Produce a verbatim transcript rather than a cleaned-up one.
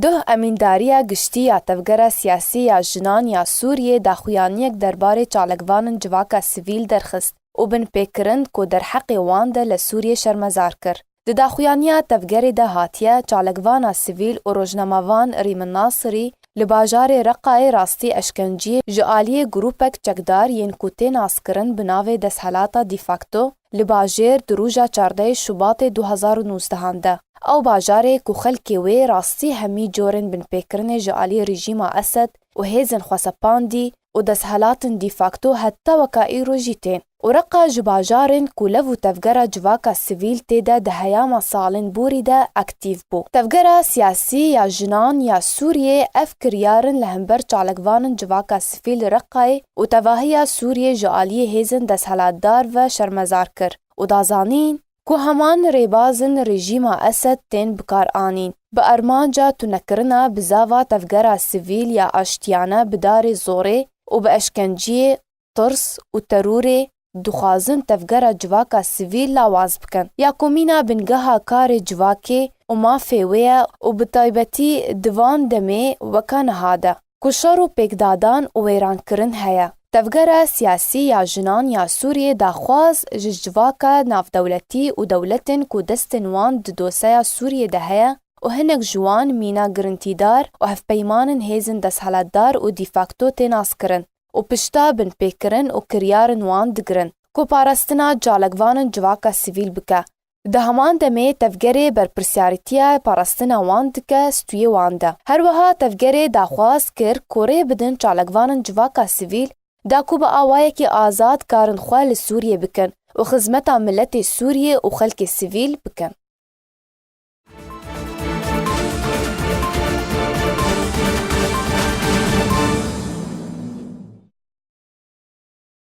Duh Emîndariya Giştî ya Tevgera Siyasî ya Jinan ya Sûriyê daxuyaniyek derbarê çalakvanên civaka sivîl derxist û binpêkirin ku derheqê wan de li Sûriyê şermezar kir. Di daxuyaniya tevgerê de hatiye çalakvana sivîl û rojnamevan Rîmin Nasirî li bajarê Reqayê rastî eşkenciyê ji aliyê grûpek çekdar yên ku tê naskirin bi navê Desthilata De Facto li bajêr di roja çardehê Şubatê du hezar û nozdehan de. Ew bajarê ku xelkê wê rastî hemî corên binpêkirinê ji aliyê rejîma Esed û hêzên xwesepandî û desthilatên de facto heta weka îro jî tên. Û Reqa ji bajarên ku lev û tevgera civaka sivîl tê de di heyama salên borî de aktîf bû. Tevgera siyasî ya jinan ya Sûriyê ev kiryar in li hember çalakvanên civaka sivîl li Reqayê û tevahiya Sûriyê ji aliyê hêzên desthilatdar ve şermezar kir û da zanîn ku heman rêbazên rejîma Esed tên bikaranîn, bi armanca tunekirina bizava tevgera sivîl ya aştiyane bi darê zorê û bi eşkenciyê, tirs û terorê dixwazin tevgera civaka sivîl lawaz bikin. Ya ku mîna bingeha karê civakê û mafê wê ye û bi taybetî di van demê weka niha de ku şer û pêkdadan û wêrankirin heye. Tevgera siyasî ya jinan ya Sûriyê daxwaz ji civaka navdewletî û dewletên ku destên wan di doseya Sûriyê de heye û hinek ji wan mîna girintîdar û hevpeymanên hêzên desthilatdar û de facto tê naskirin û pişta binpêkirin û kiryarên wan digirin ku parastina çalakvanên civaka sivîl bike. Di heman demê tevgerê berpirsiyarîtiya parastina wan dike stûyê wan de. Her wiha tevgerê daxwaz kir ku rê bidin çalakvanên civaka sivîl da ku bi awayekî azad karin xwe li Sûriyê bikin û xizmeta miletê Sûriyê û xelkê sivîl bikin.